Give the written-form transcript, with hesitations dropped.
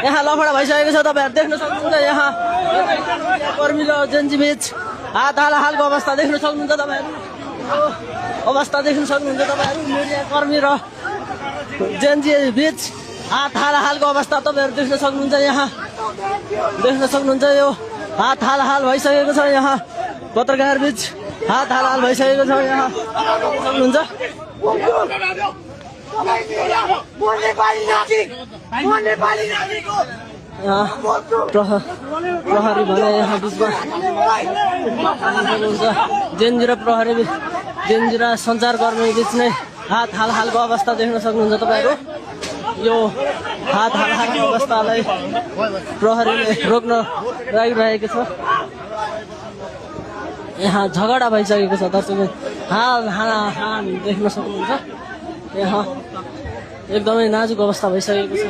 यहाँ लफडा भइसकेको छ तपाईँहरू देख्न सक्नुहुन्छ यहाँ कर्मी र जेन्जी बीच हात हालको अवस्था देख्न सक्नुहुन्छ तपाईँहरू अवस्था देख्न सक्नुहुन्छ तपाईँहरू मिडिया कर्मी र जेन्जी बीच हात हालको अवस्था तपाईँहरू देख्न सक्नुहुन्छ यहाँ देख्न सक्नुहुन्छ यो हात हाल भइसकेको छ यहाँ पत्रकार बीच हात हाल भइसकेको छ यहाँ सक्नुहुन्छ प्रहरी भने यहाँ बिचमा जेन्जी र प्रहरी जेन्जी र सञ्चारकर्मी बिच नै हात हालको अवस्था देख्न सक्नुहुन्छ तपाईँहरू यो हात हालको अवस्थालाई प्रहरीले रोक्न लागिरहेको छ यहाँ झगडा भइसकेको छ दर्शक हाल देख्न सक्नुहुन्छ यहाँ एकदमै नाजुक अवस्था भइसकेको छ